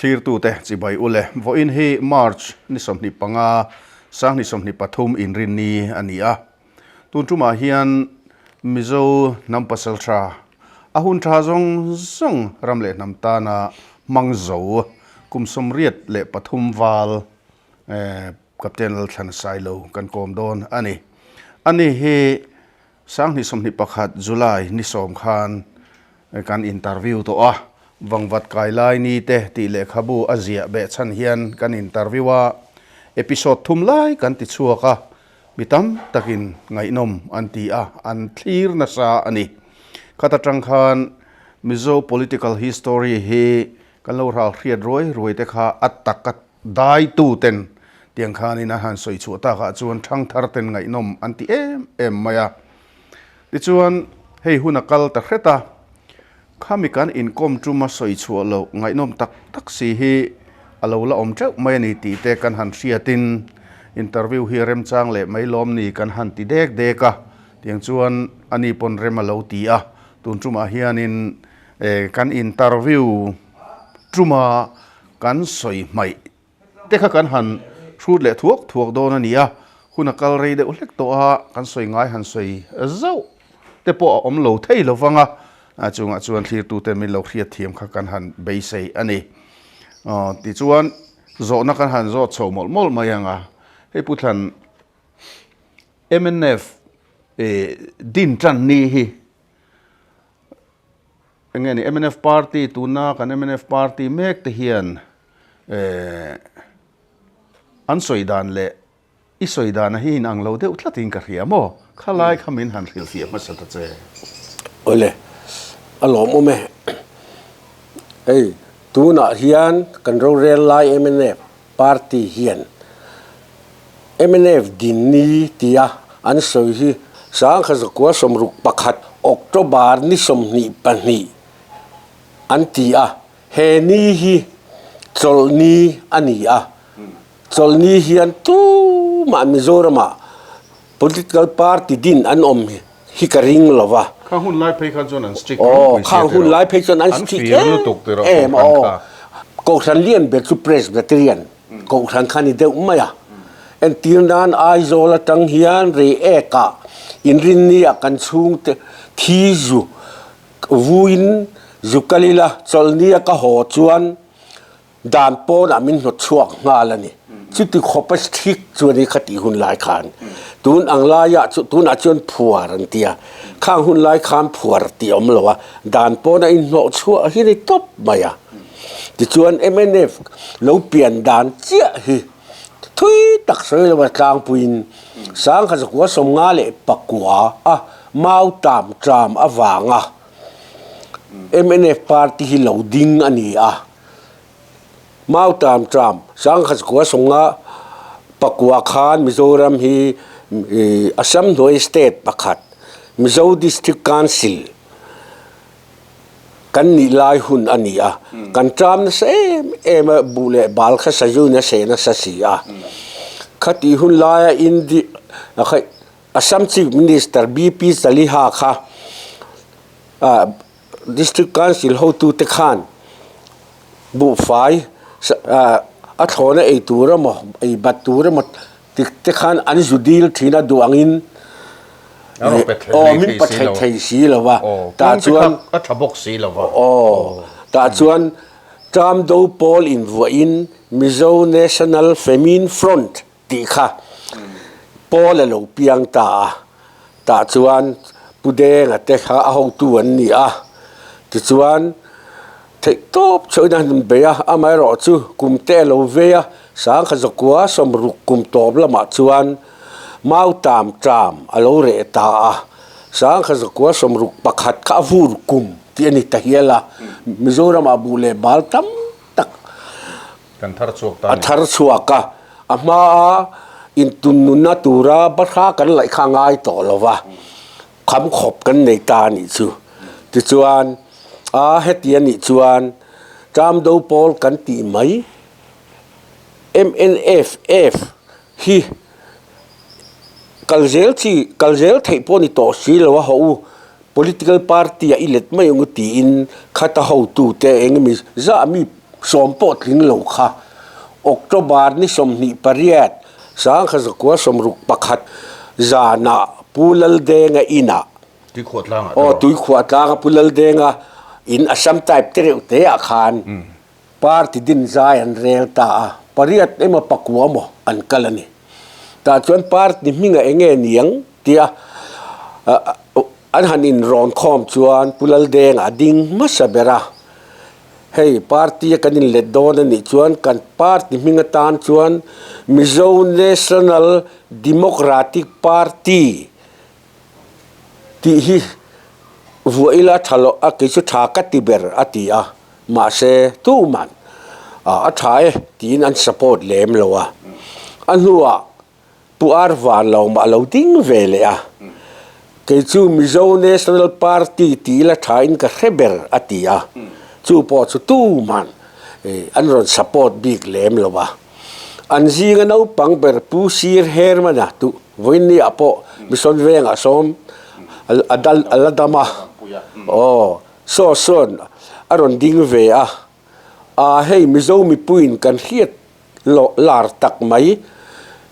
Thlirtute chibai ule. Vawiin hi March ni 25, 2023 inrinni a ni a. Tun tumah hian Mizo hnam pasal tha, a hun tha zawng zawng ram leh hnam tana hmang zo kum 83 val Captain Lalthlan Sailo kan kawm dawn a ni. Ani hi 2021 July ni 10 khan kan interview tawh a, Vangvat kai lai ni te tih lehkhabu a ziah beh chhan hian kan interview a, episode thum lai kan ti chhuak a, mi tam takin ngaihnawm an ti a, an thlir nasa a ni. Khat atang khan Mizo political history hi kan lo ral hriat ruai ruai te kha a tak a daitu ten tiang khanin a han sawi chhuah takah chuan thangthar ten ngaihnawm an ti em em mai a. Tichuan, hei hun a kal ta hret a, khami kan inkawm tuma sawi chhuah loh ngaihnawm tak tak si hi a lo la awm teuh mai a ni tih te kan han hriatin interview hi remchang leh mai lawm ni kan han ti dek dek a, tiang chuan ani pawn rem a lo ti a, tun tumah hianin kan interview tuma kan sawi hmaih te kha kan han hrut leh thuak thuak dawn a ni a, hun a kal rei deuh hlek tawh a, kan sawi ngai han sawi zauh te pawh a awm lo thei lo vang a, chungah chuan thlirtute min lo hriat thiam kha kan han beisei a ni. Tichuan zawhna kan han zawt chho mawlh mawlh mai ang a, hei Pu Thlan mnf din tan ni hi Enge ni mnf party tuna kan mnf party mek te hian eh an sawi dan leh i sawi dan a hi in ang lo deuh tlat in ka hria maw? Khalai kha min han hrilhfiah hmasa ta che. Awle, a lawmawm e. Hei tunah hian kan rorel lai mnf Party hian mnf Dinni tia an sawi hi 1961 October ni 22 an ti a, he ni hi chawlhni a ni a, chawlhni hian tumah Mizoramah political party din an awm hi ka ring lo va. Khang hun lai phei khan chuan an strict ropui sia Khang hun lai phei chuan an strict em em a aw. Kohhran lian ber chu Presbyterian kohhran kha ni deuh mai a. Entir nan Aizawl atang hian Reiek ah inrinni ah kan chhungte thi zu vuin zu kal ila chawlhni a ka haw chuan Dan pawnah min hnawt chhuak nghal a ni. Chuti khawpa strict chu a ni kha tih hun lai khan. Tun ang laiah chu tunah chuan phuar an ti a. Khang hun lai khan phuar tih a awm lo a, dan pawnah inhnawh chhuah hi a ni tawp mai a. Tichuan mnf lo pian dan chiah hi thui tak sawi lova tlangpuiin 1959 a mau tam tram avanga mnf party hi lo ding a ni a. Mau Tam Tram, 1959 khan Mizoram hi Assam hnuai state pakhat Mizo District Council kan nih lai hun a ni a. Kan tram nasa em em a, buh leh bal kha sazu in a seh nasa si a. Khatih hun laia India Assam Chief Minister BP Chaliha kha District Council hotute khan buhfai a thlawna ei tur emaw ei bat tur emaw ti te khan an zu dil thin a duh angin aw min pa thei thei si lo va tah chuan a tha bawk si lo va aw tah chuan term do pawl invuahin Mizo National Famine Front tih kha Paul a lo piang ta a, tah chuan Pu Denga te kha a hotu an ni a, tichuan theihtawp chhoin a han inbei a, amaherawh chu kum te a lo vei a, 1960 kum tawp lamah chuan mau tam ṭam a lo reh ta a, 1961 kha a vur kum tih a ni ta hial a, Mizoramah buh leh bal tam tak Kan thar chhuak ta a ni. A thar chhuak a, a hmaa intunnunna tura bahra kan laih kha a ngai tawh lo va, kham khawp kan nei ta a nih chu. Tichuan, a heti a nih chuan Tramdo pawl kan tih mai MNFF hi kal zel chi, kal zel theih pawh a ni tawh si lo a, hawh u, political party ah i let mai ang u tiin khata hotute eng emaw zah mi. Sawm pawh tling lo kha October ni 28, 1961 zanah Pu Laldenga inah aw Tuikhuahtlanga Pu Laldenga in Assam type te reuh te ah khan party din zai an rel ta a, pariat emaw pakua maw an kal a ni. Tah chuan party hmingah eng nge niang tia An han inrawn khawm chuan Pu Laldenga a ding hmasa ber a, Hei, party a kan inlet dawn a nih chuan kan party hming atan chuan Mizo National Democratic Party tih hi vuah ila tha loh a, kei chu tha ka ti ber a ti a, mahse tuman a tha e tiin an support lem lo a. A hnuah Pu Ar Van lo mah lo ding ve leh a, kei chu Mizo National Party tih ila tha in ka hre ber a ti a, chu pawh chu tuman an rawn support bik lem lo a. An zinga naupang ber Pu Sir Hermana tu vawiinni ah pawh Mission Vengah sawm a la dam a, aw saw sawn a rawn ding ve a, a hei Mizo mipuiin kan hriat Lawh lar tak mai.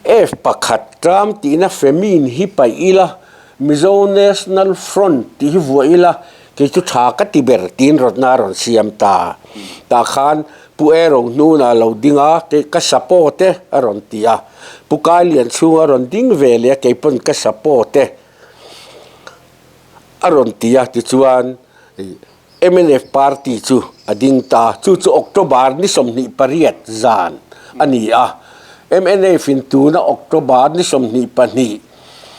F pakhat ṭam tihna famine hi paih ila, Mizo National Front tih hi vuah ila, kei chu ṭha ka ti ber tiin rawtna a rawn siam ta. Tah khan Pu Ero hnunah lo ding a, kei ka support e a rawn ti a. Pu Kailian chhunga rawn ding ve leh a, kei pawn ka support e a rawn ti a. Tichuan. Mnf party chu a ding ta. Chu chu October ni 28 zan a ni a. Mnf in tuna October ni 22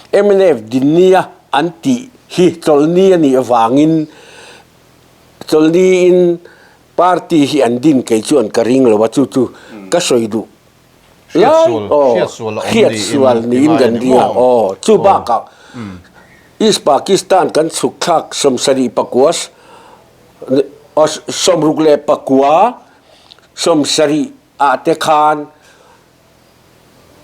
mnf dinnia an tih hi chawlhni a nih avangin chawlhniin party hi an din kei chuan ka ring lo a, chu chu ka sawi duh lai aw hriatsual niin kan ring a aw chu bakah East Pakistan kan chhuk thlak 74 69 70 ah te khan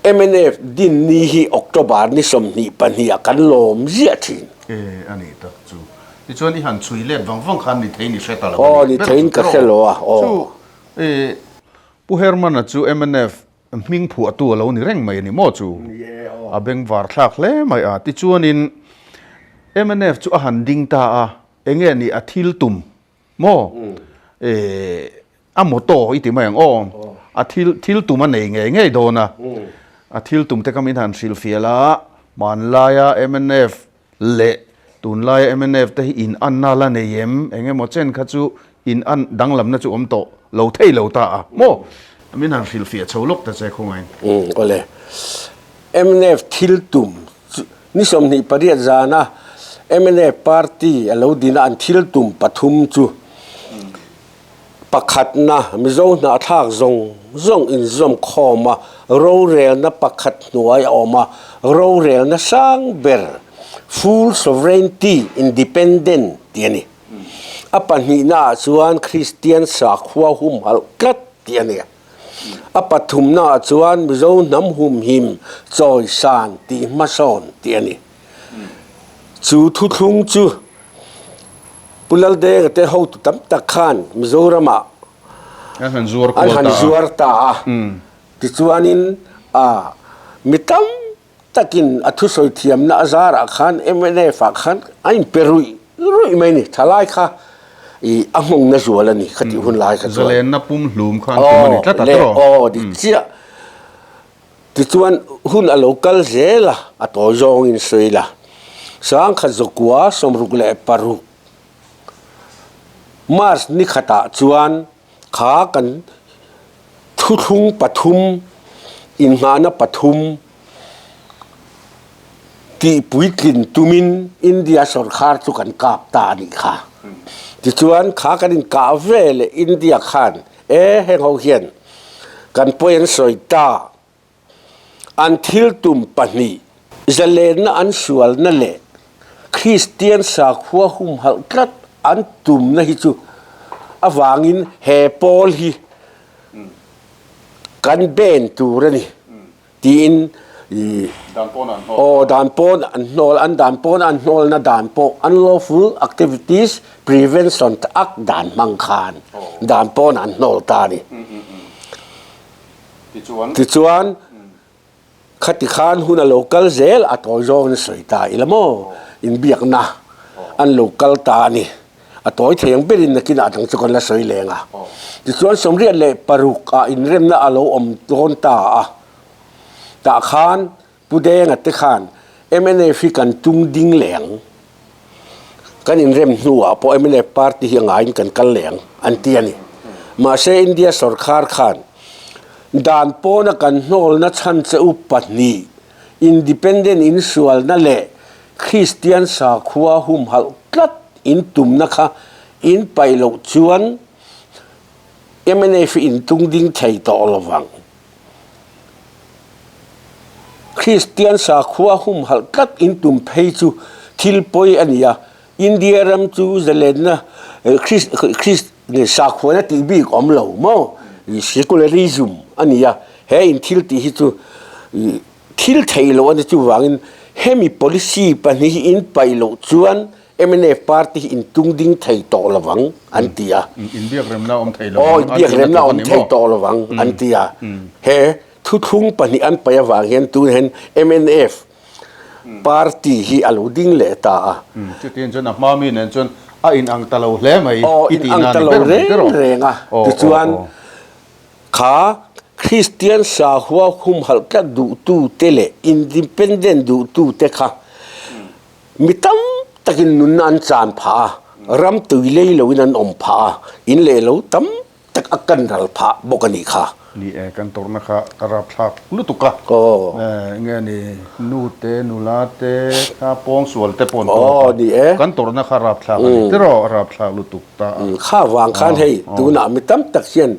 mnf din ni hi October ni 22 ah kan lawm ziah thin. E a nih tak chu. Tichuan i han chhui let vang vang khan ni theiin i hre ta lo a nih ber chu. Aw ni theiin ka hre lo a aw. Chu e Pu Herman-a chu mnf hming phuahtu a lo ni reng mai a ni maw chu? A bengvar thlak hle mai a. Tichuanin mnf chu a han ding ta a, enge ni a thil tum maw? Eh, a motto i ti mai ang aw. A thil thil tum a nei ngei ngei dawn a. A thil tum te kha min han hrilhfiah a, hmanlaia mnf Leh tunlaia mnf te hi in anna la nei em? Eng emaw chen kha chu in an danglamna chu awm tawh lo thei lo ta a maw? Min han hrilhfiah chho lawk ta che khawngain. Umm awle. Mnf thil tum chu ni 28 zana mnf party a lo dina an thil tum pathum chu Pakhatna, Mizo hnahthlak zawng zawng inzawm khawm a, rorelna pakhat hnuai a awm a, rorelna sang ber, full sovereignty, independent, tih a ni. A pahnihnaah chuan Kristian sakhua humhalh tlat tih a ni. A pathumnaah chuan Mizo hnam humhim, chawisan tih hmasawn tih a ni. Chu thuthlung chu Pu Laldenga te hotu tam tak khan Mizoramah an han zuar kual ta a. Zuar ta a. Tichuanin a mi tam takin a thusawi thiamna a zarah khan mnf ah khan a inpe ruih ruih mai a ni. Thalai kha i a nghawngna zual a ni khatih hun lai kha chuan. Zalenna pumhlum khan tum a ni tlat a tawh. Aw dik chiah. Tichuan, hun a lo kal zel a, a tawi zawngin sawi la. 1966 March ni khatah chuan kha kan thuthlung pathum, innghahna pathum tih puitlin tumin India sawrkhar chu kan kap ta a nih kha. Tichuan, kha kan inkah veleh India khan E, heng ho hian kan pawi an sawi ta. An thil tum pahnih, zalenna an sualna leh Kristian sakhua humhalh tlat an tumna hi chu avangin he pawl hi kan ben tur a ni tiin. Ih, aw dan pawn an hnawl, an dan pawn an hnawlna dan pawh Unlawful Activities Prevention Act dan hmang khan dan pawn an hnawl ta a ni. Tichuan, khati khan hun a lo kal zel a tawi zawngin sawi ta ila maw, inbiakna an lo kal ta a ni. A tawi thei ang berin nakinah dang chu kan la sawi leng a. Tichuan 86 ah inremna a lo awm dawn ta a. Tah khan Pu Denga te khan mnf hi kan tung ding leh ang, kan inrem hnuah pawh mnf party hi a ngaiin kan kal leh ang an ti a ni. Mahse India sorkar khan dan pawna kan hnawlna chhan che u pahnih, independent insualna leh Kristian sakhua humhalh tlat in tumna kha in paih loh chuan mnf hi in tung ding thei tawh lo vang. Kristian sakhua humhalh tlat in tum phei chu thil pawi a ni a, India ram chu zalenna sakhuana tih bik awm lo maw, secularism a ni a, he in thil tih hi chu thil theih loh a ni chuvangin hemi policy pahnih hi in paih loh chuan Mnf party hi in tung ding thei tawh lo vang an ti a. Inbiakremna awm thei lo vang. Aw, inbiakremna awm thei tawh lo vang an ti a. He thuthlung pahnih an paih avang hian tun hian mnf party hi a lo ding leh ta a. Chutiang chuan a hma mi nen chuan a inang ta lo hle mai i tih na ni ber mai tiraw? Aw, inang ta lo reng reng a. Tichuan kha Kristian sahua humhalh tlat duhtute leh independent duhtute kha Mi tam takin nunna an chan phah a, ram tui lei loin an awm phah a, in leh lo tam tak a kan ral phah bawk a nih kha. Ni e, kan tawrhna kha a rapthlak lutuk a. Enge ni, nu te, nula te, kha pawngsual te pawh an tawk a. Ni e. Kan tawrhna kha a rapthlak a ni tiraw, a rapthlak lutuk ta a. Kha vang khan hei tunah mi tam tak hian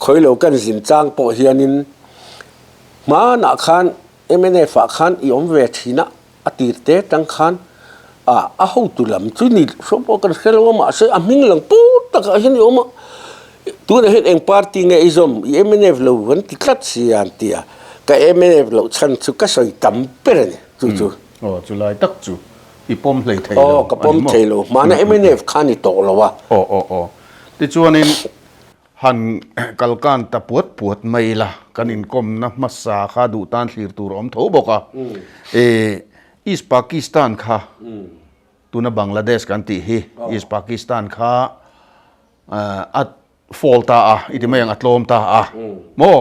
khawi lo kan zin chang pawh hianin hmanah khan Mnf ah khan i awm ve thin a, a tir te tang khan ah a hotu lam chu ni hrawm pawh kan hre lo a mahse a hming lang pur takah hian i awm a, tunah hian eng party nge i zawm i mnf lo kan ti tlat si a an ti a, ka mnf loh chhan chu ka sawi tam ber a ni chu chu. Aw chulai tak chu i pawm hlei thei lo a ni maw? Aw ka pawm thei lo, hmana mnf kha ni tawh lo a. Aw aw aw tichuanin Han kalkan ta puat puat mai ila, kan inkawmna hmasa kha duh tan thlir tur a awm tho bawk a. E, East Pakistan kha, tuna Bangladesh kan tih hi, East Pakistan kha a fall ta a, i ti mai ang, a tlawm ta a. Maw?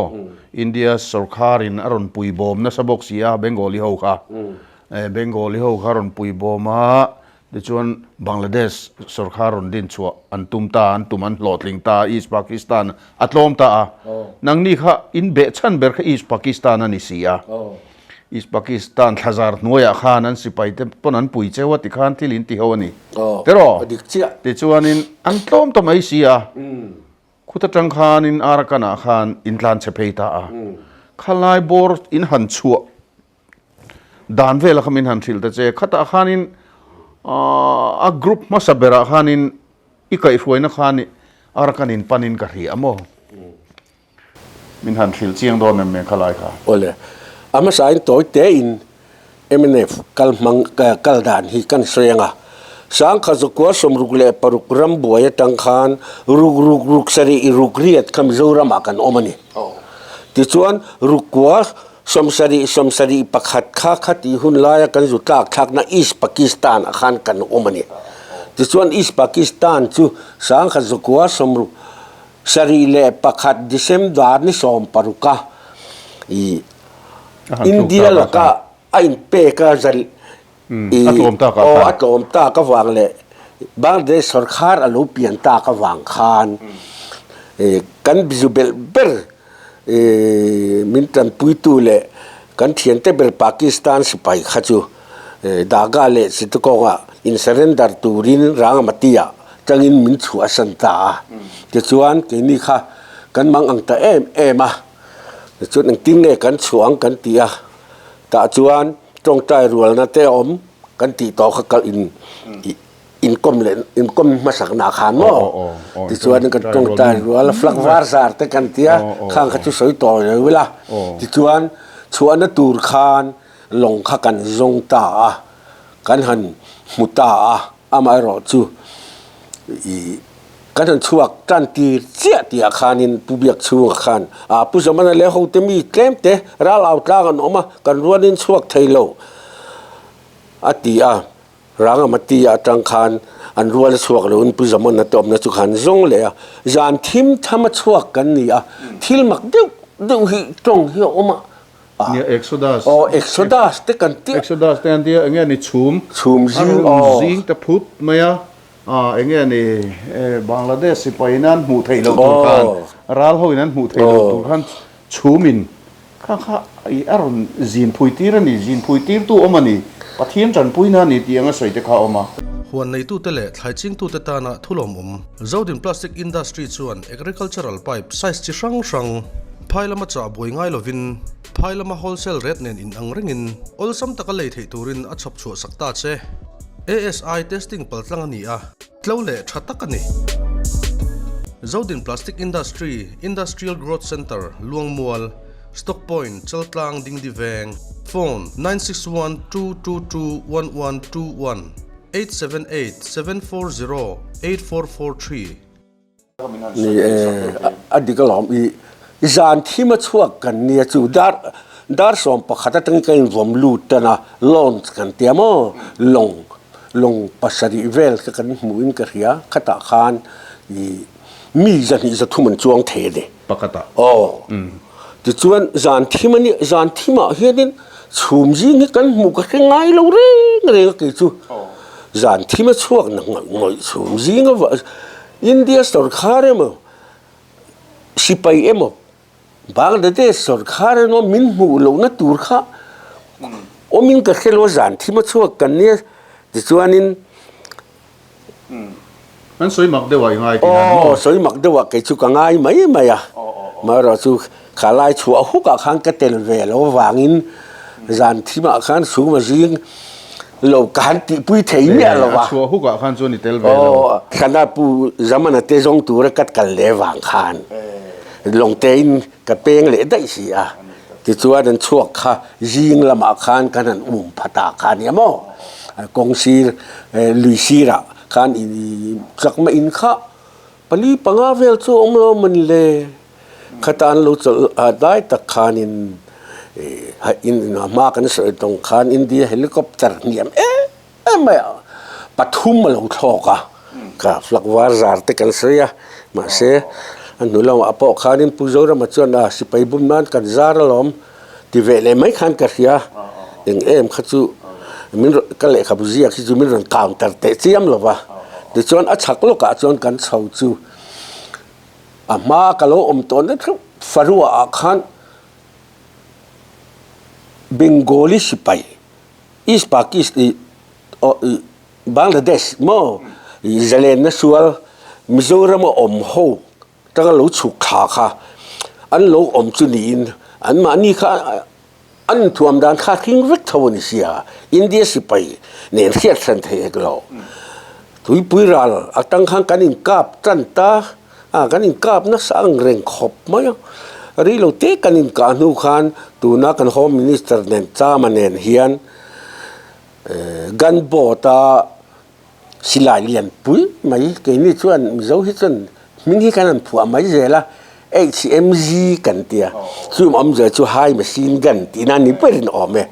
India sawrkharin a rawn puibawm nasa bawk si a, Bengali ho kha. Bengali ho kha a rawn puibawm a, Tichuan, Bangladesh sawrkar rawn din chhuah an tum ta, an tum an hlawhtling ta, East Pakistan a tlawm ta a. Nangni kha in beh chhan ber kha East Pakistan a ni si a. East Pakistan thlazar hnuaiah khan an sipai te pawn an pui cheu a tikhan thil in ti ho a ni. Tiraw? Tichuanin an tlawm ta mai si a. Khut atang khanin Arakan-ah khan in tlan chhe phei ta a. Khalai bawr in han chhuah Dan vela kha min han hrilh ta che. Khatah khanin a group hmasa berah khanin i kaihhruaina khan Arakan in panin ka hria maw? Min han hrilh chiang dawn em em khalai kha? Awle, a hmasain tawi tein mnf kal hmang kal dan hi kan sawi ang a. Sangkha zakua 66 ram buai atang khan ruk ruk ruk sarih i ruk riat kha Mizoramah kan awm a ni. Tichuan rukkua 70 71 kha khatih hun laia kan zu tlak thlakna East Pakistan ah khan kan awm a ni. Tichuan East Pakistan chu 1961 December ni 16 a i India laka a inpek a zal i aw a tlawm tak avang leh Bangladesh sawrkhar a lo pian tak avang khan kan zu belh ber Min tanpuitu leh kan thiante ber Pakistan sipai kha chu Dhaka leh Chittagong-ah in surrender turin Rangamati-ah tangin min chhuahsan ta a. Tichuan keini kha kan mang ang ta em em a, tichuan engtin nge kan chhuah ang kan ti a, tah chuan tawngtai rualna te a awm kan tih tawh kha kal in inkawm leh inkawm hmasakna khan maw tichuan kan tawngtai rual a flag var zar te kan tia khang kha chu sawi tawi lo ila tichuan Chhuahna tur khan lawng kha kan zawng ta a, kan han hmu ta a, amaherawh chu ih kan han chhuak tan tir chiah tihah khanin Pu Biakchhunga khan ah Pu Zamana leh hote mi tlem te ral au tlang an awm a, kan rualin chhuak thei lo a ti a. Rangamati atang khan an rual a chhuak loin Pu Zamana te awmna chu khan zawng leh a, zan thim tham a chhuak kan ni a, thil mak deuh deuh hi tawng hi a awm a. Nia Exodus. Aw Exodus te kan tia. Exodus te an tia enge ni chhum. Chhum zing aw. A zing te phut mai a, enge ni Bangladesh sipai in an hmuh theih loh tur khan ral ho in an hmuh theih loh tur khan chhum in Kha kha i a rawn zin phui tir a ni, zin phui tirtu awm a ni, Pathian tanpuina a ni tih anga sawi te kha a awm a. Huan neitute leh thlai chingtute tana thulawmawm Zodin Plastic Industry chuan agricultural pipe size chi hrang hrang phai lama chah buai ngai lovin phai lama wholesale rate nen inang rengin awlsam taka lei theih turin a chhawp chhuah sak ta che. ASI testing paltlang a ni a. Tlo leh tha tak a ni. Zodin Plastic Industry, Industrial Growth Centre, Luangmual, Stock Point, Chaltlang, Dingdi Veng, Phone, 9612221121, 8787408443. Ni e, a dik alawm i zan thim a chhuak kan nia chu dar dar 11 atangin ka invuam lut tan a, launch kan tia maw, lawng Lawng pasarih vel kha kan hmuhin ka hria, khatah khan i mi zahnih zathum an chuang thei a ni. Pakhatah. Aw. Tichuan zan thim a nia, zan thimah hianin chhum zing hi kan hmuh ka hre ngai lo reng reng a kei chu. Zan thim a chhuak na ngawih ngawih chhum zing a India sorkar emaw sipai emaw Bangladesh sorkar emaw min hmuh lohna tur kha awmin ka hre lo a, zan thim a chhuak kan nia tichuanin An sawi mak deuh ah i ngai tih na ni maw? Aw, sawi mak deuh ah kei chu ka ngai mai mai a, amaherawh chu kha lai chhuah huk ah khan ka tel ve lo avangin zan thim ah khan chhung a zing lo ka han tihpui thei miah lo va. A chhuah huk ah khan chuan i tel ve lo. Aw, Thana Pu Zamana te zawng tura ka kal leh vang khan. Lawngtein ka peng leh daih si a, tichuan an chhuak kha zing lamah khan kan han um pha ta kha nia maw? Kawng sir lui sirah khan i chakma in kha pali panga vel chu a awm lo mawn le? Khata an lo chawlh dai tak khanin hma kan sawi tawng khan India helicopter hniam em em mai a, pathum a lo thlawk a, ka flag var zar te kan sawi a, mahse a hnu lamah pawh khanin Pu Zorama chuan a sipai bum nan kan zar alawm ti ve leh mai khan ka hria, eng em kha chu min rawn ka lehkhabu ziak hi chu min rawn counter teh chiam lo va, tichuan a chhak lawkah chuan kan chho chu a hma ka lo awm tawh na theuh Faruah ah khan Bengali sipai East Pakistan i Bangladesh maw zalenna sual Mizoram a awm ho tanga lo chhuk thla kha an lo awm chu niin anmahni kha an inthuam dan kha hring vek tho a ni sia India sipai nen hriat hran thei hek lo tuipui ral atang khan kan inkap tan ta. A, kan inkap nasa ang reng khawp mai a. Rei lo te kan inkah hnu khan tuna kan Home Minister nen Chama nen hian gun boat a silai lian pui mai, keini chuan Mizo hi chuan hming hi kan han phuah mai zel a, HMG kan tia, chung awmzia chu High Machine Gun tihna ni berin a awm e.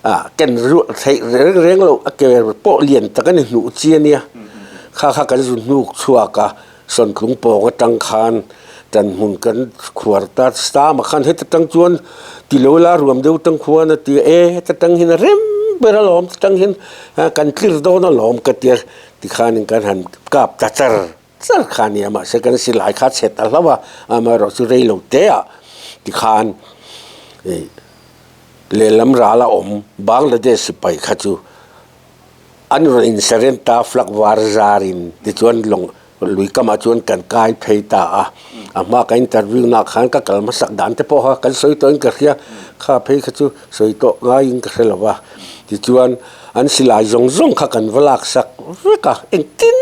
A, ken ruah theih reng reng loh a ke pawh lian tak a ni hnuh chi a nia. Kha kha kan zu hnuk chhuak a, Sawntlung pawng atang khan tan hmun kan khuar ta Stama khan heta tang chuan ti lo la ruam deuh tang khuan a ti a, e heta tang hian a rem ber alawm heta tang hian kan tlir dawn alawm ka tia tikhanin kan han kap ta char char kha a nia mahse kan silai kha a chhe ta hlauh a, amaherawh chu rei lo te ah tikhan ih lehlam ral a awm Bangladesh sipai kha chu An rawn insaren ta flag var zarin tichuan lawng lui kamah chuan kan kai phei ta a, a hma ka interview nak khan ka kal hmasak dan te pawh kha kan sawi tawhin ka hria, kha phei kha chu sawi tawh ngaiin ka hre lo va, tichuan an silai zawng zawng kha kan va lak sak vek a, engtin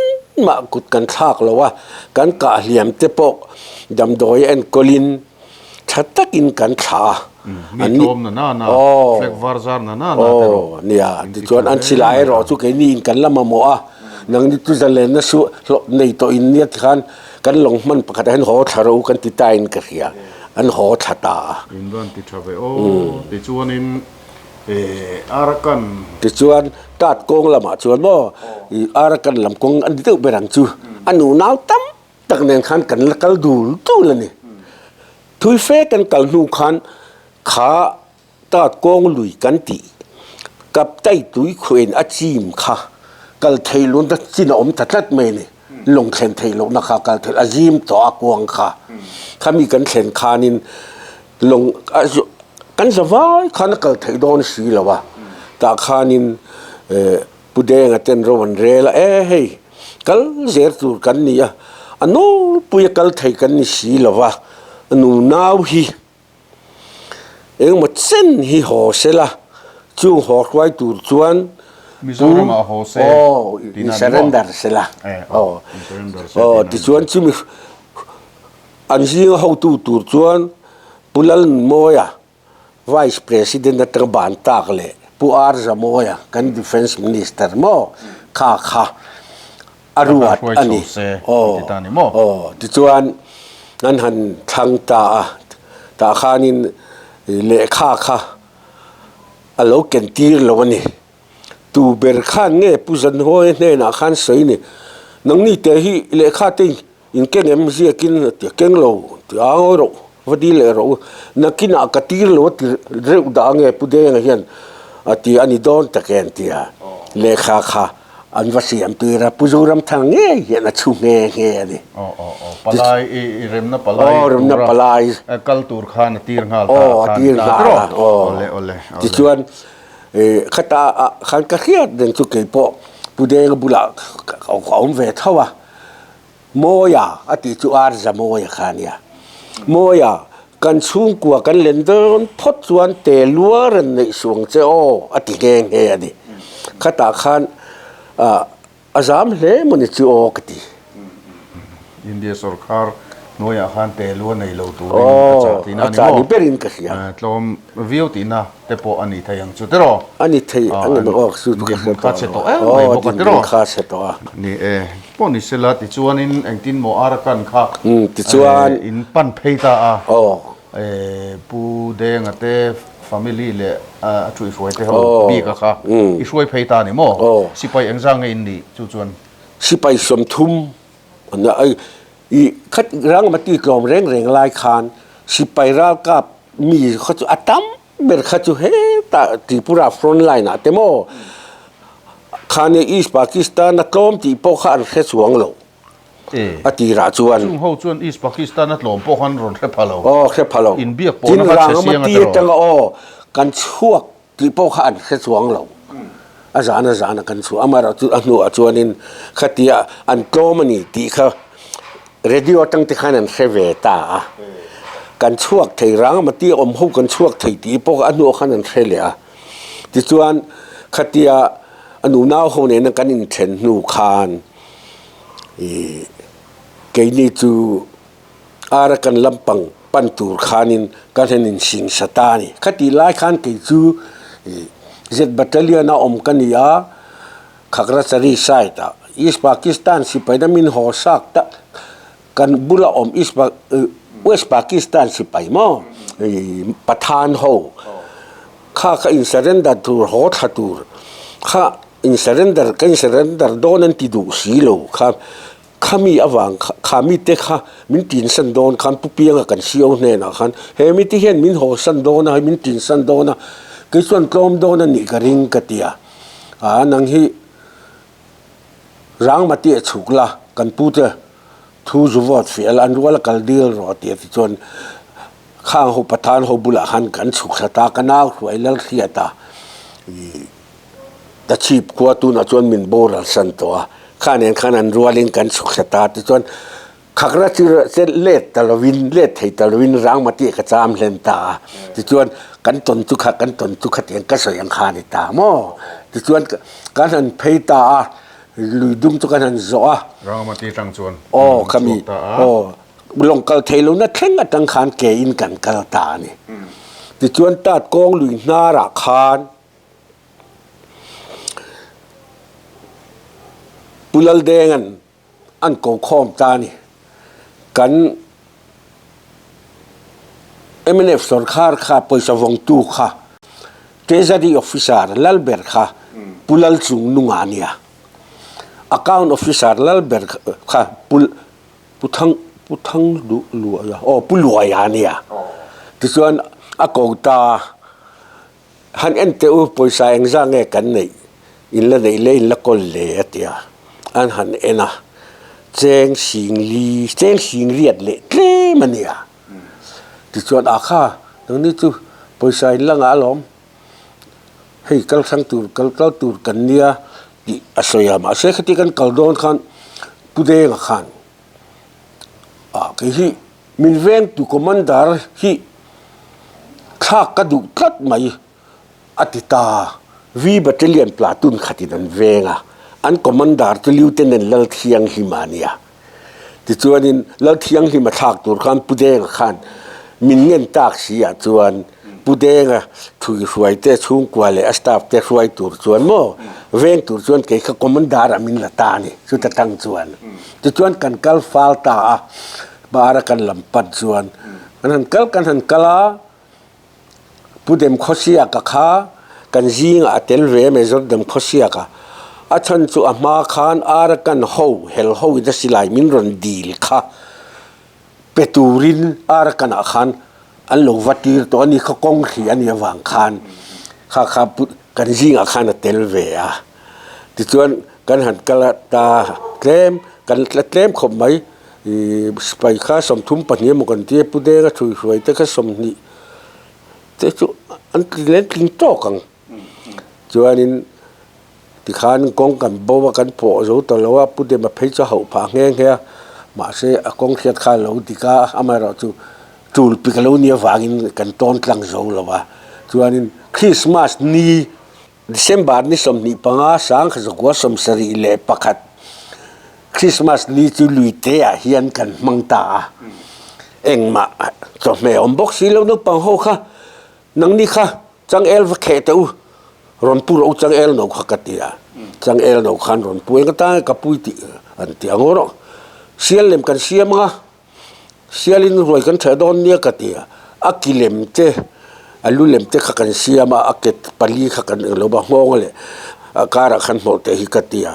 mah kut kan thlak lo a, kan kah hliam te pawh damdawi a enkawlin tha takin kan thlah a. Mi tlawm na na na, flag var zar na na na te rawh. Aw, nia, tichuan an silai erawh chu keini in kan la mamawh a, nangni chu zalenna su hlawh nei tawh in nia tikhan kan lawng hman pakhatah hian haw thla rawh u kan ti ta in ka hria, an haw thla ta a. In van ti tha ve aw, tichuanin Arakan. Tichuan tat kawng lamah chuan maw Arakan lam kawng a ni deuh ber ang chu, a nunau tam tak nen khan kan la kal dul dul a ni. Thui fe kan kal hnu khan kha tat kawng lui kan tih kaptai tui khuain a chim kha kal thei lohna chin a awm ta tlat mai a ni. Lawng thlen theih lohna kha kal theih a zim tawh a kuang kha. Khami kan thlen khanin lawng kan zavai khan a kal theih dawn si lo a. Tah khanin Pu Denga ten ro an rel a, e hei, kal zel tur kan ni a, a nawlpuia kal thei kan ni si lo va, a nu nau hi engemaw chen hi haw se la, chung haw hruai tur chuan Mizoramah haw se aw, in surrender se la, aw, aw, tichuan chumi an zinga hotu tur chuan Pu Lalnunmawia Vice President atanga ban tak leh Pu R Zamawia kan Defence Minister maw kha kha a ruat a ni. Aw aw tichuan an han thlang ta a, tah khanin lehkha kha a lo ken tir lo a ni. Tu ber khan nge Pu Zanhawia hnenah khan sawi ni, nangni te hi lehkha te In keng em ziakin a ti a, keng lo ti a ngawi rawh, va dil leh rawh u, nakinah ka tir lo a ti reuh dah ange Pu Denga hian a ti a ni dawn tak e an ti a, lehkha kha an va siam tir a, Pu Zoramthanga ngei hian a chhu nghe nghe a ni. Aw aw aw, palai i remna palai Aw remna palai kal tur khan a tir nghal ta a tir nghal a, aw awle awle tichuan khata ah khan ka hriat reng chu keipawh Pu Denga bulah ka awm ve tho a. Mawia a tih chu Arza Mawia kha a nia. Mawia, kan chhungkua kan len dawn phawt chuan te lua rawn neih suang che aw a ti nghe nghe a ni. Khatah khan a zam hle maw ni chu aw ka ti. India sorkar hnuaiah khan te lua nei lo turin a chah tihna a ni maw? A chah ni berin ka hria. Tlawm viau tihna te pawh a ni thei ang chu tiraw? A ni thei ang em aw chu ka hre tawh lo. Aw dinhmun kha chhe tawh a. Ni e, pawh ni sela tichuanin engtin maw Arakan kha tichuan in pan phei ta a. Aw. Pu Denga te family leh a thuihhruai te ho bik a kha i hruai phei ta a ni maw? Sipai engzah nge in nih chu chuan? Sipai 30 I khat rangmati tlawm reng reng lai khan sipai ralkap mi kha chu a tam ber kha chu hetah Tripura front line ah te maw khani East Pakistan a tlawm tih pawh kha an hre chuang lo a tirah chuan. Chung ho chuan East Pakistan a tlawm pawh khan rawn hre pha lo. Aw hre pha lo. Inbiak pawhna kha chhe siang a ti rawh. Atanga aw kan chhuak Tih pawh kha an hre chuang lo. A zan a zan a kan chhuah. Amaherawhchu a hnuah chuanin khatia an tlawm a ni tih kha radio atang te khan an hre ve ta a. Kan chhuak thei rang emaw tia awm ho kan chhuak thei tih pawh kha a hnuah khan an hre leh a. Tichuan khatia a nunau ho nena kan inthen hnu khan ih keini chu Arakan lampang pan tur khanin ka hlen in sing sa ta a ni. Khatih lai khan kei chu Z Battalion a awm ka ni a, Khagrachari side ah East Pakistan sipai na min haw sak ta kan bula awm East West Pakistan sipai maw Pathan ho kha kha in surrender tur haw thla tur kha in surrender ka in surrender dawn an ti duh si lo kha Khami avang kha, kha mite kha min tinsan dawn khan Pu Pianga kan CO hnenah khan he mite hian min hawsan dawn a, hei min tinsan dawn a, kei chuan tlawm dawn a nih ka ring ka ti a. Aa nang hi Rangmati a chhuk la, kan pute thu zu vote fiah la, an rual a kal dil rawh a ti a tichuan khang ho Pathan ho bulah khan kan chhuk thla ta, ka nau hruai lal hriat a. Ka chhip khua tunah chuan min boral san tawh a, kha nen khan an rualin kan chhuk thla ta tichuan Khagra chu che let ta lovin let thei ta lovin Rangmati ka cham hlen ta a, tichuan kan tawn chu kha kan tawn chu khatiang ka sawi ang kha a ni ta maw? Tichuan kan han phei ta a, lui dum chu kan han zawh a. Rangmati tang chuan aw khami aw lawng kal thei lohna thleng atang khan ke in kan kal ta a ni. Tichuan tat kawng lui hnarah khan Pu Laldenga'n an ko khawm ta a ni. Kan mnf sorkar kha pawisa vawngtu kha Treasury Officer Lalber kha Pu Lalchungnunga a nia. Account Officer Lalber kha Pu Pu Thang Pu Thang Luaia aw Pu Luaia a nia. Tichuan a ko ta. Han en teh u, pawisa engzah nge kan neih, in la neih le in la kawl le a ti a, an han en a, cheng sing li, cheng sing riat leh tlem a nia. Tichuan a kha, nangni chu pawisa in la ngah alawm, hei kal hrang tur, kal kal tur kan nia tih a sawi a, mahse khati kan kal dawn khan Pu Denga khan ah kei hi Min vengtu commander hi thlak ka duh tlat mai, a ti ta. V Battalion platoon khatin an veng a, an commander chu Lieutenant Lalthianghlima a nia. Tichuanin Lalthianghlima thlak tur khan Pu Denga khan min ngen tak si ah chuan Pu Denga thui hruaite chhungkua leh a staff te hruai tur chuan maw veng tur chuan kei kha commander ah min la ta a ni, chuta tang chuan. Tichuan kan kal fal ta a. Bara kan lam pan chuan kan han kal kan han kal a, Pu Demkhawsiaka kha kan zingah a tel ve Major Demkhawsiaka. A chhan chu a hma khan Arakan ho hel ho in a silai min rawn dil kha pe turin Arakan ah khan an lo va tir tawh a ni kha kawng hri a nih avang khan kha kha Pu kan zingah khan a tel ve a. Tichuan kan han kal a ta tlem kan la tlem khawp mai. Ih sipai kha 32 emaw kan tia Pu Denga thuihruai te kha 20 te chu an tling leh an tling tawk ang. Chuanin tikhan kawng kan bo a kan pawh zo ta lo a Pu Dema phei chu a hauh phah nghe nghe a mahse a kawng hriat kha a lo dik a amaherawh chu tul pik a lo nih avangin kan tawn tlang zo lo a. Chuanin Christmas ni December ni 25 1971 Christmas ni chu Luite ah hian kan hmang ta a, engmah chawhmeh awm bawk si lo naupang ho kha nangni kha changel va kheh teh u, rawn pu rawh u changel no kha ka ti a, changel no khan rawn pu eng atang nge ka pui tih an ti ang rawh, sial lem kan siam anga. Sialin ruai kan ṭheh dawn nia ka ti a, a ki lem te, a lu lem te kha kan siam a, a ke pali kha kan eng lo va, nghawng leh a karah khan hnawh teh hi ka ti a,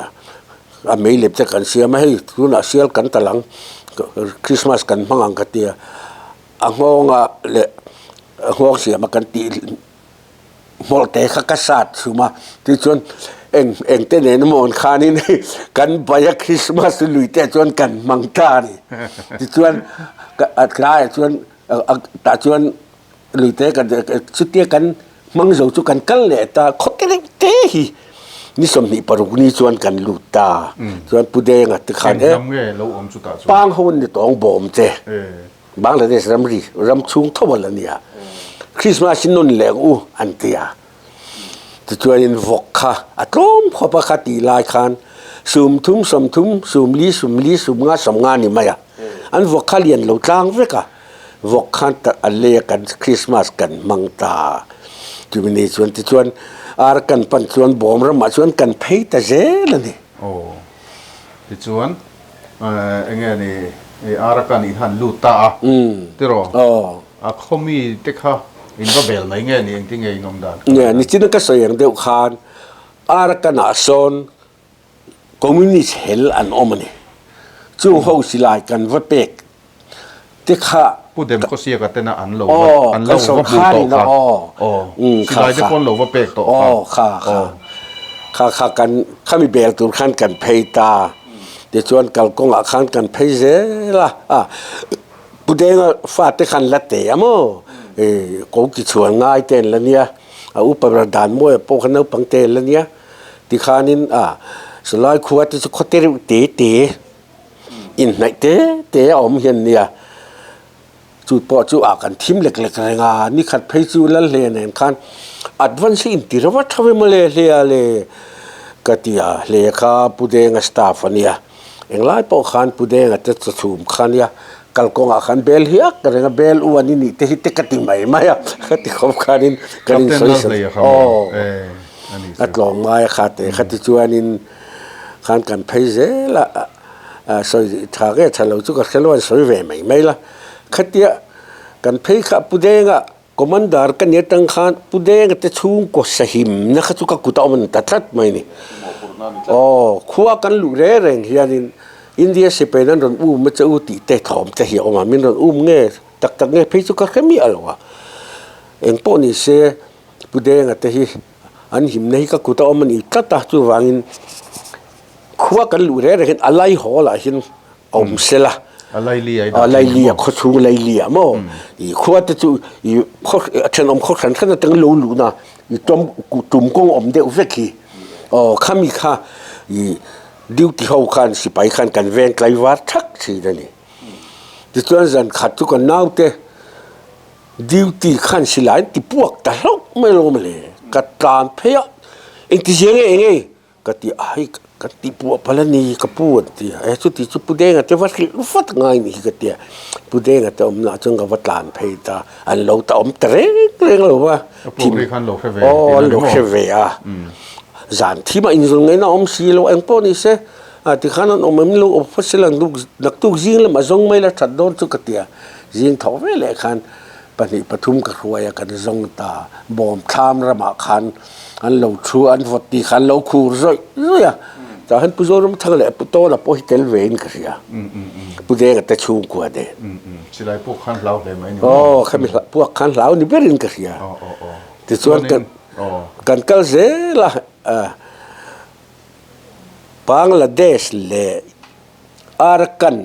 a mei lem te kan siam a, hei tunah sial kan tal ang, Christmas kan hmang ang ka ti a, a nghawnga leh a nghawng siam a kan tih. Hmawlhte kha ka sat chhum a, tichuan eng eng te nen emaw an khanin kan bai a Christmas lui te chuan kan hmang ta a ni. Tichuan a tlaiah chuan tah chuan lui te kan chutia kan hmang zo chu kan kal leh ta khaw te reuh te hi ni 26 ni chuan kan lut ta. Chuan Pu Denga te khan e Pang ho an ni tawng bawm che. Bangladesh ramri ram chhung tho a la nia. Christmas hi nun leh ang u an ti a. Tichuanin vawk kha a tlawm khawp a kha tih lai khan 30 30 40 40 50 50 ni mai a. An vawk kha lian lo tlang vek a. Vawk khan a lei a kan Christmas kan hmang ta. Chumi ni chuan tichuan ar kan pan chuan bawm ramah chuan kan phei ta zel a ni. Aw. Tichuan Eng nge ni Arakan in han lut ta a tiraw? A khawmi te kha in va bel mai nge ni engtin nge in awm dan kha? Nge nichin ka sawi ang deuh khan Arakan ah sawn Communist hel an awm a ni. Chung ho silai kan va pek te kha Pu Demkhawsiaka tena an lo va an lo va hmuh tawh kha aw silai te pawh an lo va pek tawh kha aw kha kha kha kha kan khami bel tur khan kan phei ta tichuan kalkawngah khan kan phei zel a a Pu Denga fate khan la te a maw ko ki chhuan ngai te an la nia a upa ber dan mawi pawh kha naupang te an la nia tikhanin a silai khua te chu khawte reuh te te. Inhnaih te te a awm hian nia, chu pawh chu ah kan thim lek lek reng a, ni khat phei chu lal hle nen khan advance hi inti reuh a tha ve mawle hle a le ka ti a, hle kha Pu Denga staff a nia, englai pawh khan Pu Denga te chawchhum kha nia. Kalkawngah khan bel hiak ka reng a, bel u an i nih te hi te ka ti mai mai a, ka ti khawp khanin kan in sawi sawi aw a tlawm ngai a kha te kha ti chuanin khan kan phei zel a, sawi tha nge tha lo chu ka hre lo a, sawi ve mai mai la, khatia kan phei kha Pu Denga Commander ka ni atang khan Pu Denga te chhungkaw sahimna kha chu ka kut a awm ta tlat mai ni. Aw, khua kan luh reng reng hianin India sipai an rawn um a che u tih te thawm te hi a awm a, min rawn um nge tak tak nge phei chu ka hre miah lo a. Engpawh ni se Pu Denga te hi an himna hi ka kut a awm a ni tlat a, chuvangin khua kan luh reng reng hian a laihawl ah hian awm sela A laili a i dah a laili a khaw chhung laili ah maw i khua te chu i khaw a thenawm khaw hran hran atang lo luh na i tawm tum kawng awm deuh vek hi aw khami kha i duty ho khan sipai khan kan veng tlaivar thak thin a ni tichuan zan khat chu kan naute duty khan silai an ti puak ta hlauh mai lo mawle ka tlan phei a engtizia nge eng nge Ka ti a, hei kan ti puah palh a ni ka pu an ti a, e chuti chu Pu Denga te va hrilh vat ngai ni hi ka ti a, Pu Denga te awmna ah chuan ka va tlan phei ta, an lo ta awm ta reng reng lo va, A pu ri khan lo hre ve aw an lo hre ve a, zan thim ah inzul ngaihna awm si lo eng pawh ni se, a tikhan an awm em lo awm phawt se lang naktuk zing lamah zawng mai la that dawn chu ka ti a, zing thawh ve leh khan pahnih pathum ka hruai a kan zawng ta, bawm thlam ramah khan an lo thu an vawt tih kha an lo khur zawih zawih a, tah hian Pu Zoramthanga leh Pu Tawla pawh hi tel ve in ka hria, Pu Denga te chhungkua nen. Silai puak khan hlau hle mai ni maw? Aw, khami puak khan hlau ni berin ka hria. Tichuan kan kal zel a, Bangladesh leh Arakan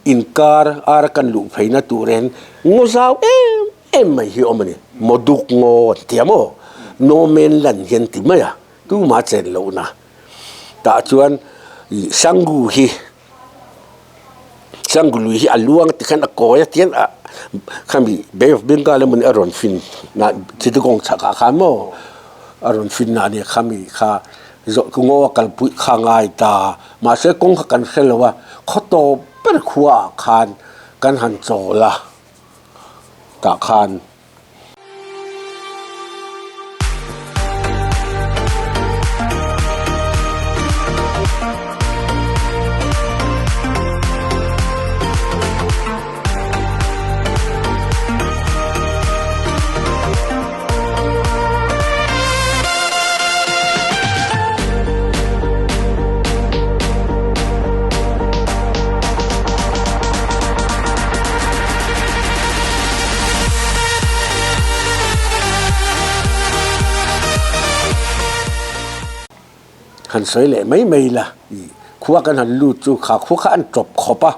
Inkar ara kan luh pheina tur hian ngaw zau em em mai hi a awm a ni. Mawduk ngaw an ti a maw? No Man Land hi an ti mai a, tumah chen lohna. Tah chuan ih Sangu hi Sangu lui hi a luang tikhan a kawi a tian a khami Bay of Bengal emaw ni a rawn fin na Chittagong chhakah khan maw a rawn fin na a nia khami kha zawh chu ngaw a kalpui kha ngai ta. Mahse kawng kha kan hre lo a, khaw tawp ber khua ah khan kan han chawl a, tah khan. Han sawi leh mai mai la khua kan han lut chu kha khua kha an tawp khawp a.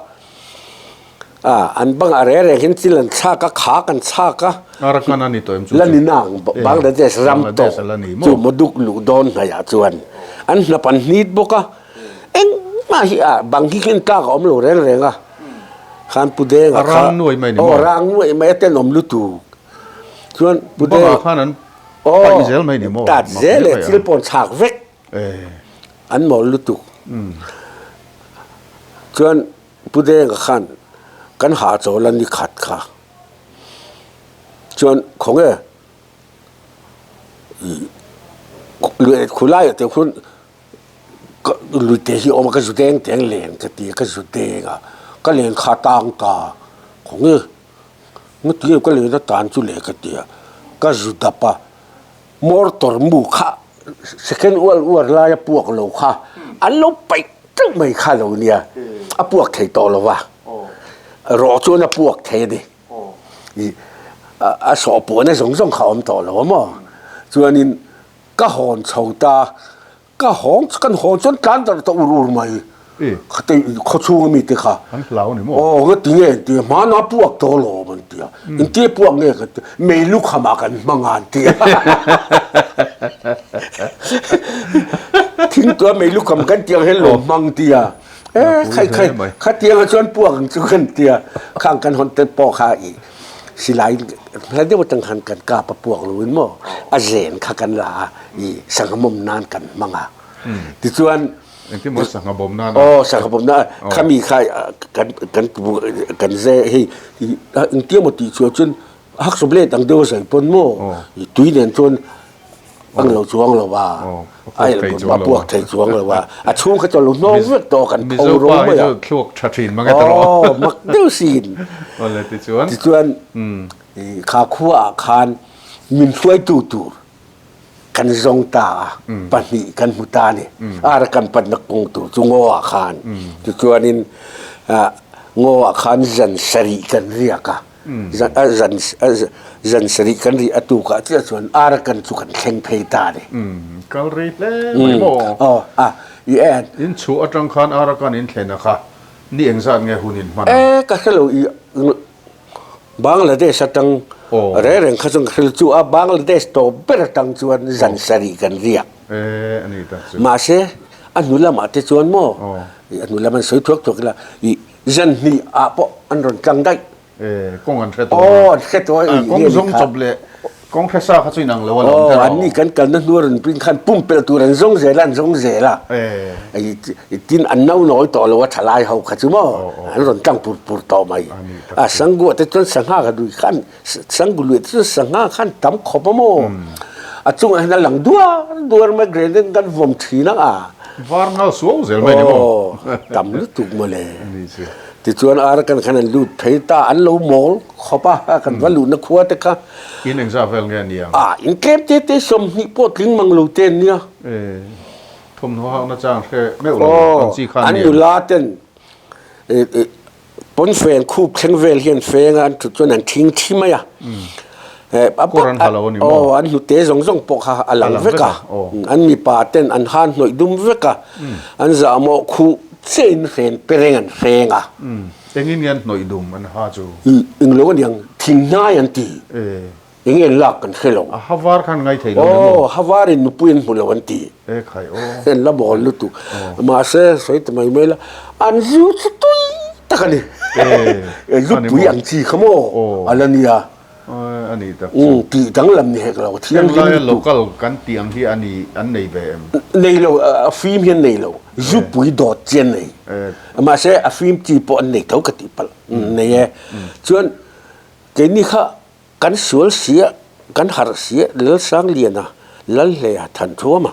A, an bangah reng reng hian thil an thlak a, khak an thlak a. Arakan a ni tawh em chu chu? La ni nang, Bangladesh ram tawh chu Moduk luh dawn hnaihah chuan an hnap an hnit bawk a. Engmah hi a bang hi khin tlak a awm lo reng reng a. Khan Pu Denga kha. A rang nuai mai ni maw? Aw, rang nuai mai a tenawm lutuk. Chuan Pu Denga. Bangah khan an paih zel mai ni maw? Tat zel e, thil pawh an thlak vek. An mawl lutuk. Chuan. Pu Denga khan kan hahchawl a ni khat kha chuan khawnge ih khulaiah te khuan ka lui te hi a awm a ka zu deng teng len ka ti a ka zu deng a ka len kha tang ta khawnge ngatinge ka len a tan chu le ka ti a ka zu dap a. Mortar mu kha second world war laia puak lo kha an lo paih teuh mai kha lo nia, a puak thei tawh lo va, rawh chuan a puak thei a ni. Ih a sawh puahna zawng zawng kha a awm tawh lo a maw? Chuanin ka hawn chho ta. Ka hawng kan hawn chuan tlan darh ta ur ur mai. Khate khawchhung ami te kha. An hlau ni maw? Aw nga ti nge an ti a, hmana puak tawh alawm an ti a. Engtia puak nge kan ti a, mei lukham ah kan hmang a an ti a. Thingtuah mei lukham kan tih ang hian lo hmang ti a. E khai khai khatiang ah chuan puak ang chu kan ti a. Khang kan hawn te pawh kha i silai hla deuh atang khan kan kap a puak lo in maw a zen kha kan la a. i sanghamawm nan kan hmang a. Tichuan. Engtin maw sangha bawm nana? Aw, sangha bawm nana. Khami kha kan kan kan ze hei engtia maw tih chhuah chuan hacksaw blade ang deuh a zai pawn maw tui nen chuan ang lo chuang lo va, a elh a puak thei chuang lo va, a chhung kha chu a lo hnawng vek tawh kan pho ro mai a. Mizo pa hi chu thluak tha thin mang e ta rawh. Aw, mak deuh sin. Awle tichuan. Tichuan kha khua ah khan min hruaitu tur kan zawng ta a, pahnih kan hmu ta a ni. Arakan panna kawng tur chu ngaw ah khan. Tichuanin ngaw ah khan zan sarih kan riak a, zan zan sarih kan rih a tukah chiah chuan Arakan chu kan thleng phei ta a ni. Kal rei hle mai maw? Aw, a, i en. In chhuah atang khan Arakan in thlen a kha, ni engzat nge hun in hman ang? E, ka hre lo, i Bangladesh atang reng reng kha chuan ka hrilh chu a, Bangladesh tawp ber atang chuan zan sarih kan riak. Mahse, a hnu lamah te chuan maw, a hnu lam an sawi thuak thuak ila, ih zan hnih ah pawh an rawn tlang daih. Kawng an hre tawh a. Aw, an hre tawh a. Kawng zawng chawp leh kawng hre sa kha chu inang lo a lawm te rawh. Aw, anni kan kalna hnu a rawn pin khan pumpelh tur an zawng zel a, an zawng zel a. Tin an no nawi tawh lo a thalai ho kha chu maw an rawn tlang pur pur tawh mai. A Sangua te chuan sangha ka dui khan Sanggu lui te chuan sangha khan tam khawp a maw. A chungah hian a lang duar duar mai grenade kan vawm thin a a. Var nghal suau zel mai ni maw. Aw tam lutuk mawle. Tichuan Arakan khan an lut phei ta an lo mawl khawp a kan va luhna khua te kha. In engzah vel nge aniang? A in tlem te te 20 pawh tling mang lo te an nia. Thawmhnaw hakna chang hre meuh lo ang chi khan An nula ten pawnfen khup thleng vel hian feng a an thut chuan an thing thi mai a. Kawr an ha lo a ni maw? Aw an hnute zawng zawng pawh kha a lang vek a. An mipa ten an han hnawih dum vek a. An zahmawh khuh chiahin hren pereng an hreng a. Engin nge an hnawih dum an ha chu? Englo a niang thing hnai an ti. Eng nge lak kan hre lo. A ha var khan ngai thei lo ni maw? Aw, ha varin nupui an hmu lo an ti. E khai aw. An la bawl lutuk. Mahse, sawi ta mai mai la, an zu chu tui tak a ni. E, Lupui ang chi kha maw a la nia. A ni tak chu. Tih danglam ni hek lo, thianghlim lutuk. Henglaia local kan tih ang hi a ni, an nei ve em? Nei lo, a fim hi an nei lo. Zupui dawt chi an nei. Mahse, a fim chi pawh an nei tho ka tih palh. Nei e. Chuan, keini kha Kan sual sia, kan harh sia Lalsangliana, Lalhleia, Thanthuama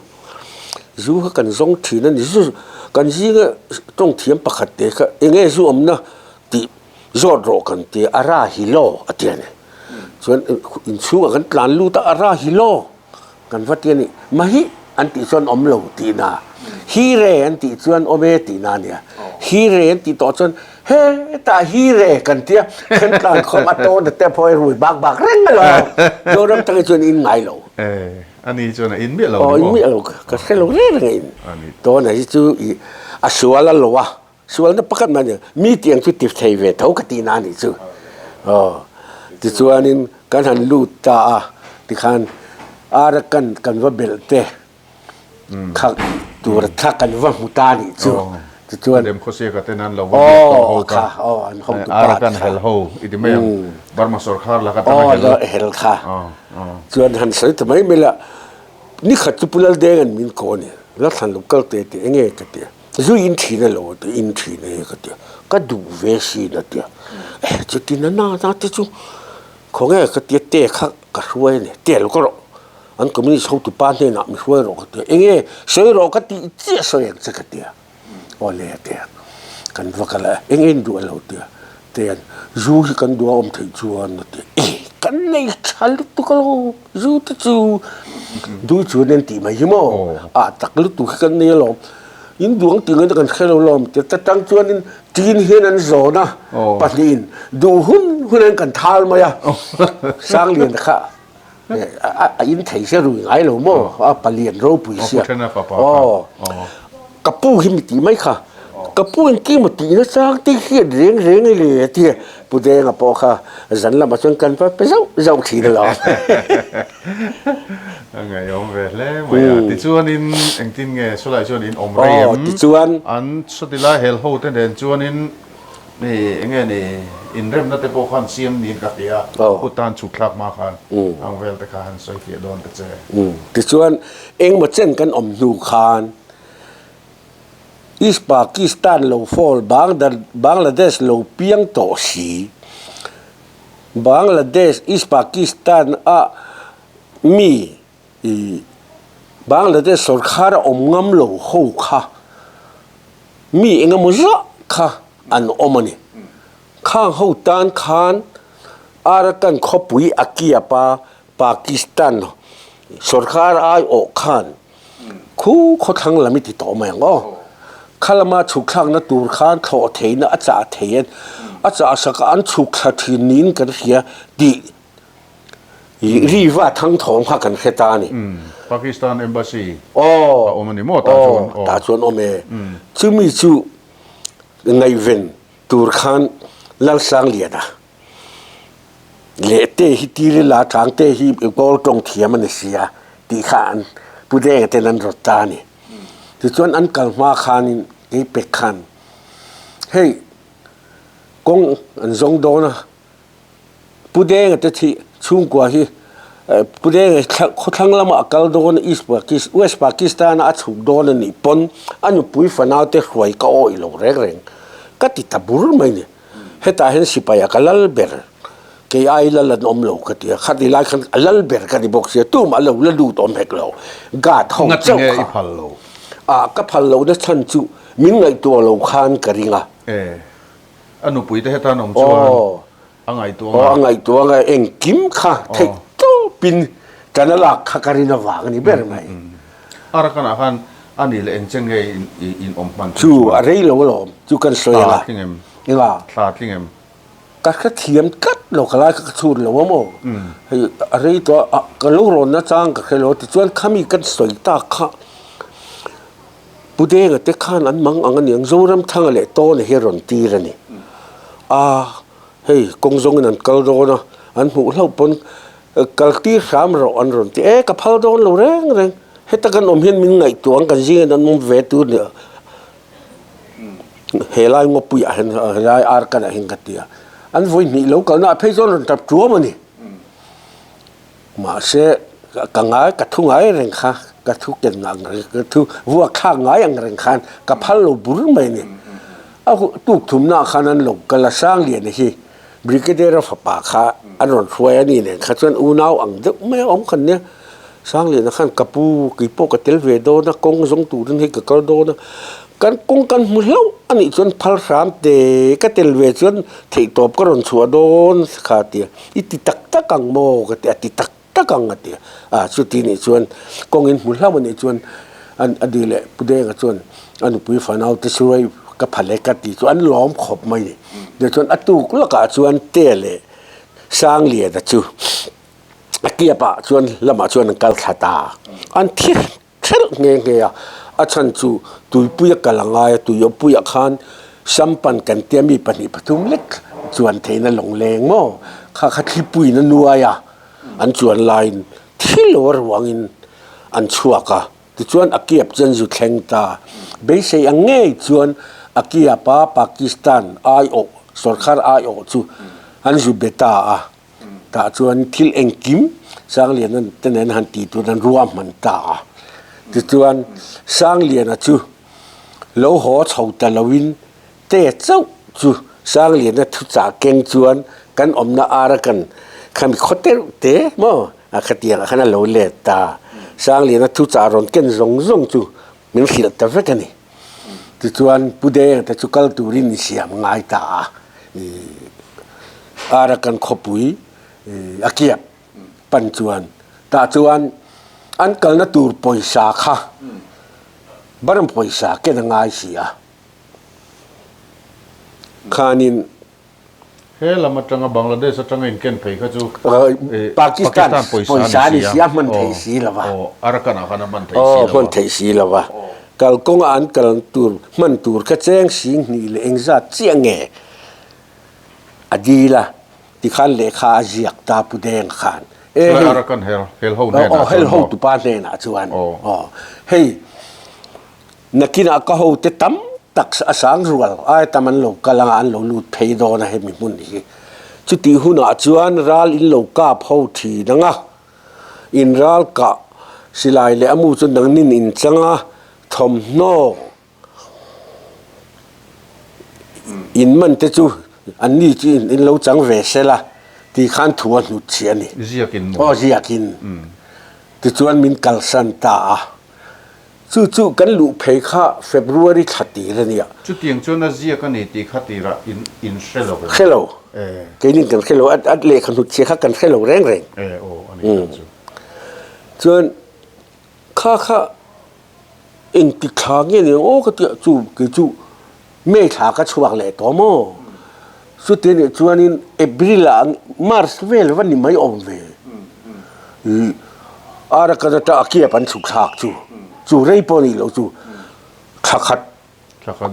zu kha kan zawng thin a ni. Zu kan zinga tawng thiam pakhat te kha eng nge zu awmna tih zawt rawh kan ti a, a ra hi law a ti a ni. Chuan inchhungah kan tlan lut a, a ra hi law. Kan va ti a ni. Mahi an tih chuan awm lo tihna. Hire an tih chuan awm e tihna a nia. Hire an tih tawh chuan hetah hire kan tia kan tlan khawm a tawn a te pawh i rui bak bak reng a lo. Zoram tang hi chuan in ngai lo. E, ani chuan a in miah lo ni maw? Aw, in miah lo. Ka hre lo reng reng a in. Tawn a hi chu i a sual a lo a. Sualna pakhat mah nia, mi tiang chu ti thei ve tho ka tihna a nih chu. Aw, tichuanin kan han lut ta a, tikhan Arakan kan va belh te kha tur kha kan va hmu ta a nih chu. Tichuan, Dem khawsiaka ten an lo va biak tawh ho kha. Aw, an hotu pa Arakan hel ho i ti mai ang, Burma sawrkhar laka tanga hel. Aw, hel kha. Chuan han sawi ta mai mai la, ni khat chu Pu Laldenga'n min ko a ni, Lalthlan lo kal teh tih enge ka ti a. Zu in thin a lo ti in thin e ka ti a, ka duh ve sin a ti a, eh chuti na na na te chu khawnge ka ti a te kha ka hruai a ni, te lo ka rawh an communist hotu pa hnenah mi hruai rawh ka ti a, enge sawi rawh ka tih chiah sawi ang che ka ti a, aw le a ti a, kan va kal a enge in duh a lo ti a, te an zu hi kan duh a awm theih chuan a ti a, eh kan nei tha lutuk alawm. Zu te chu dui chuan an tih mai hi maw? Ah tak lutuk hi kan nei alawm. In duang tih ngaihna kan hre lo lawm ti ta tang chuanin tin hian an zawn a, pahnihin duh hun hun an kan thal mai a. Sanglian kha a in thei sia rui ngai lo maw? A palian ropui sia. Aw ka pu hi mi tih mai kha. Ka pu engkim a tihna chang te hian reng reng e le a ti a. Pu Denga pawh kha zan lamah chuan kan va pe zauh zauh thin alawm. A ngaihawm ve hle mai a. Tichuanin engtin nge sawlai chuan in awm rei em? Tichuan. An sawti lai hel ho te nen chuanin eng nge ni inremna te pawh khan siam niin ka hria. Pu tan chhuk thlak hma khan ang vel te kha han sawi fiah dawn ta che. Tichuan engmaw chen kan awm hnu khan. East Pakistan lo fall, Bangladesh lo piang tawh si. Bangladesh, East Pakistan a mi Bangladesh sorkar a awm ngam lo ho kha mi engemaw zah kha an awm a ni. Khang ho tan khan Arakan khawpui a kiap a, Pakistan sorkar aiawh khan khu khawthlang lam i ti tawh mai ang aw. Kha lama chhuk thlakna tur khan thlawh theihna a chah thei a, a chah sak a an chhuk thla thin niin kan hria tih riva thangthawm kha kan hre ta a ni. Pakistan Embassy a awm a ni maw tah chuan? Aw, tah chuan awm e. Chumi chu ngaihven tur khan Lalsangliana Leh te hi Tirila tlang te hi Kawl tawng thiam a ni sia tih kha an Pu Denga ten an rawt ta a ni. Tichuan an kal hma khanin kei pek khan hei kawng an zawng dawn a, Pu Denga te thi chhungkua hi Pu Denga khawthlang lamah a kal dawn a, East West Pakistan a a chhuk dawn a nih pawn a nupui fanau te hruai ka awih lo reng reng ka ti ta bur mai ni. Hetah hian sipai a ka lal ber, kei ai lal an awm lo ka ti a, khati lai khan a lal ber ka ni bawk sia, tumah lo la lut awm hek lo, guard ho chauh Ngatinge kha. i phal lo? Ah, ka phal lohna chhan chu min ngaihtuah lo khan ka ring a. E, a nupui te heta an awm chuan a ngaihtuah Aw, a ngaihtuah anga engkim kha theih tawpin ṭan a lak kha ka rin avang a ni ber mai. Arakan ah khan a nih leh eng chen nge in awm hman chu? Chu a rei lo alawm, chu kan sawi ang a. Thla tling em? Enga? Thla tling em? Ka hrethiam tlat lo, ka lai kha ka chhun lo a maw? Hei a rei tawh a, ka lo rawn na chang ka hre lo, tichuan khami kan sawi tak kha Pu Denga te khan an mang ang a niang, Zoramthanga leh Tawna hi a rawn tir a ni. A hei kawng zawngin an kal dawn a, an hmuh hlauh pawn Kal tir hram rawh an rawn ti. E, ka phal dawn lo reng reng. Heta kan awm hian min ngaihtuah ang, kan zingin an awm ve tur nia. He lai ngawpuiah hian, he lai arkanah hian ka ti a. An vawi hnih lo kalna ah phei chuan rawn tap tuam a ni. Mahse, ka ngai, ka thu ngai reng kha, ka thu ken ang reng, ka thu vuak thlak ngai ang reng khan ka phal lo bur mai a ni. A tuk thumnaah khan an lo kal a, Sangliana hi Brigadier-a fapa kha an rawn hruai a ni nen kha chuan unau ang deuh mai a awm khan nia. Sangliana khan ka pu kei pawh ka tel ve dawn a, kawng zawng turin hei ka kal dawn a, kan kawng kan hmu hlauh a nih chuan phal hram te ka tel ve chuan theihtawp ka rawn chhuah dawn kha a ti a, i ti tak tak ang maw ka ti a, ti tak tak ang a ti a, chuti nih chuan kawngin hmu hlauh a nih chuan a ni leh Pu Denga chuan a nupui fanau te chu hei ka phal e ka ti chu an lawm khawp mai ni. Tichuan a tuk lakah chuan Te leh Sangliana chu a kiapah chuan lamah chuan an kal thla ta a, an thi Thelh nghe nghe a, a chhan chu tuipui a kal a ngai a, tui awpuiah khan sampan kan tia mi 2 3 lek chuan theihna lawng leng maw kha kha thlipuiin a nuai a, an chuan laiin thil lo a ruangin an chhuak a, tichuan a kiap chuan zu thleng ta. Beisei ang ngei chuan a kiapa Pakistan aiawh, sorkar aiawh chu an zu be ta a. Tah chuan thil engkim Sangliana te nen han tih tur an ruahman ta a. Tichuan Sangliana chu lo haw chho ta loin te chauh chu Sangliana thuchah keng chuan kan awmna Arakan khami khaw terh te maw a khatiangah khan a lo let ta. Sangliana thuchah rawn ken zawng zawng chu min hrilh ta vek a ni. Tichuan Pu Deng te chu kal turin i siam ngai ta a. Arakan khawpui a kiap pan chuan tah chuan an kalna tur pawisa kha Burma pawisa ken a ngai si a. Khanin He lam atanga Bangladesh atanga in ken phei kha chu Pakistan pawisa a ni si a hman thei si lo va. Arakan ah khan a hman thei si lo va. Hman thei si lo va. Kalkawnga an kal tur hman tur kha cheng 2000 leh engzat chiah nge a dil a tikhan lehkha a ziak ta Pu Deng khan. E hei Arakan hel hel ho hnenah chuan. Hel ho tupa hnenah chuan. Hei Nakinah ka hote tam tak a sang rual ai tam an lo kal anga an lo lut phei dawn a hemi hmun hi. Chutih hunah chuan ral in lo kap ho thin anga in ral kah silai leh a mu chu nangnin in chang a, thawmhnaw. In man te chu an ni chu in lo chang ve sela tih khan thu a hnut chhi a ni. Ziakin maw? Aw ziakin. Tichuan min kalsan ta a. Chu chu kan luh phei kha February thla tir a nia. Chutiang chuan a ziak a ni tih kha tirah in in hre lo em? Hre lo. Keinin kan hre lo. A lehkha hnut chhia kha kan hre lo reng reng. E aw a nih tak chu. Chuan kha kha engti thla nge ni ang aw ka tia chu kei chu May thla ka chhuak leh tawh maw? Chuti nih chuanin April ah March vel va ni mai awm ve. Ih Arakan atang a kiap an chhuk thlak chu chu rei pawh nih loh chu thla khat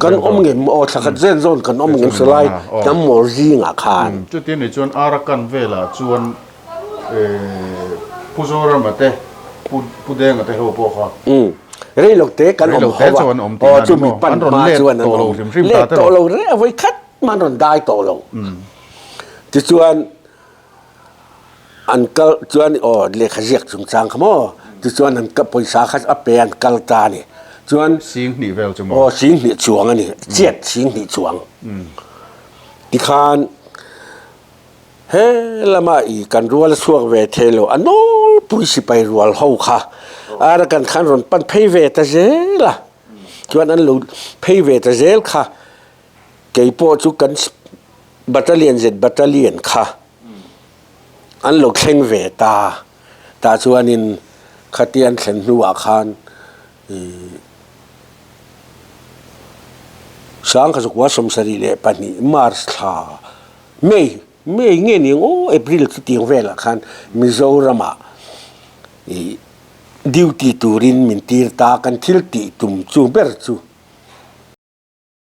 kan awm ngem aw thla khat zen zawn kan awm ngem salai hnam mawl zingah khan. Chuti nih chuan Arakan velah chuan Pu Zorama te, Pu Denga te ho pawh kha. Reilote kan awm ho a, aw chumi pan hma chuan an awm let tawh lo reng a, vawi khat mah an rawn dai tawh lo. Tichuan an kal chuan aw lehkha ziak chungchang kha maw, tichuan an pawisa kha a pe an kal ta a ni. Chuan Sing hnih vel chu maw? Aw sing hnih chuang a ni, chiat sing hnih chuang. Tikhan He lama i kan rual a chhuak ve thei lo, a nawlpui sipai rual ho kha Arakan khan rawn pan phei ve ta zel a, chuan an lo phei ve ta zel kha kei pawh chu kan battalion zet battalion kha an lo thleng ve ta, tah chuanin khatia an thlen hnuah khan i Sangkhazakuah 72 March thla May, May nge ni ang aw, April chu tiang velah khan Mizoramah ih duty turin min tir ta, kan thil tih tum chu ber chu.